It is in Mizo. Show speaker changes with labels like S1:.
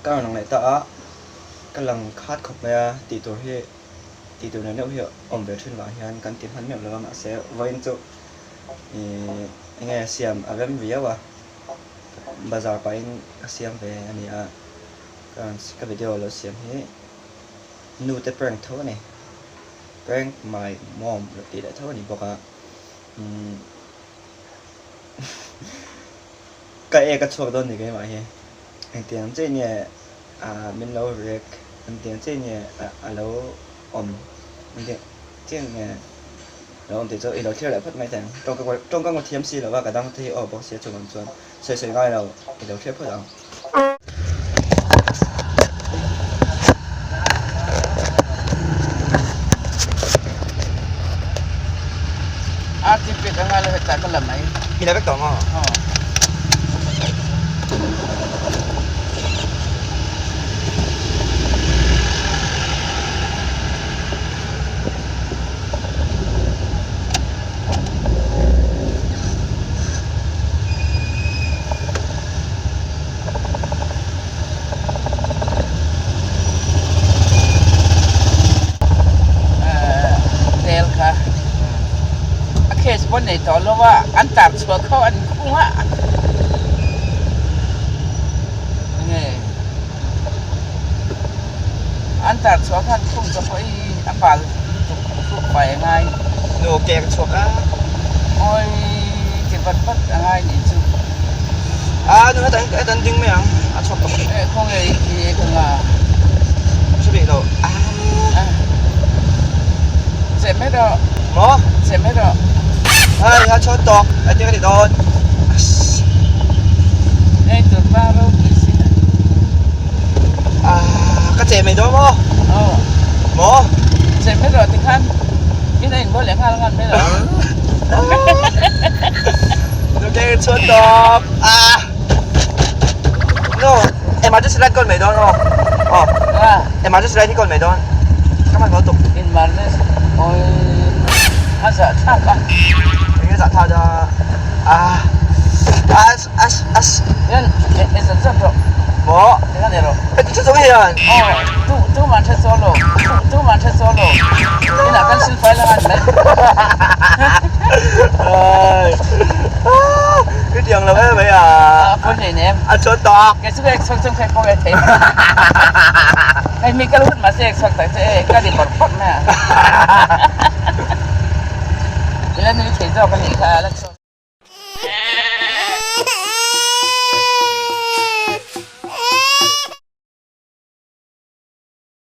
S1: Ka rawn lang leh ta a, ka lang khat khawp mai a, tih tur hi tih tur neuh neuh hi awm ve thin vang hian kan ti hman meuh lo a, mahse vawiin chu ih eng nge siam a rem riau a, bazar pahin ka siam ve a ni a, ka rawn ka video lo siam hi nu te prank tho a ni, prank my mom lo tih leh tho a ni bawk a, umm Ka ek a chhuak dawn ni keimah hi. Engtiang chiah nge ah min lo react engtiang chiah nge a lo awm engtiang chiah nge a lo awm tih chu i lo thlir leh phawt mai thei ang. Tawngka tawngka ngawt thiam si lo va ka dang te hi aw bawk sia chuvang chuan sawi sawi ngai lo i lo thlir phawt ang.
S2: RTP ka ngai lo hetah ka la mai.
S1: I la vek tawh maw?
S2: Aw. Tel kha a case pawh nei tawh lo a, an tar chhuah kho an khung a. Nge an tar chhuah khan khung ka pawh i a bal tuk tuk fai a ngai.
S1: Nu kek chhuak a.
S2: Awi ti vat vat a ngai nih chu.
S1: A nu heta heta an ding mai ang a chhuak tawh.
S2: Eh khawnge i i ka nga.
S1: Hre bik lo.
S2: Ah. Che mai rawh.
S1: Maw?
S2: Che mai rawh.
S1: Hei a chhuak tawh engtin ka tih dawn.
S2: Ei tur va ropui si a.
S1: Ah ka che mai dawn maw?
S2: Aw.
S1: Maw?
S2: Che mai rawh tikhan in a inbual leh nghal nghal mai lo.
S1: Nu ke chhuat tawp. Ah. No, emergency light kawn mai dawn aw. Aw.
S2: Ah.
S1: Emergency light hi kawn mai dawn. Ka hman haw tuk.
S2: Emergency oi a zah thlak a.
S1: Enge zah thlak a. Ah. As as as.
S2: Hian e zat zat rawh.
S1: Maw?
S2: Tikhan ei rawh.
S1: Heti chu chung hian.
S2: Aw, tu tu man hre saw lo. Tu tu man hre saw lo. Inah kan silfai la ngan mai.
S1: Ai. Cái tiền là mấy mấy à.
S2: À, phun này nè.
S1: À, cho to.
S2: Cái số cái số trong khai phong cái thấy. Hay mi cái lúc mà sẽ sang tại sẽ cái gì bọt bọt nè. Ila ni thei zawk a nih kha la.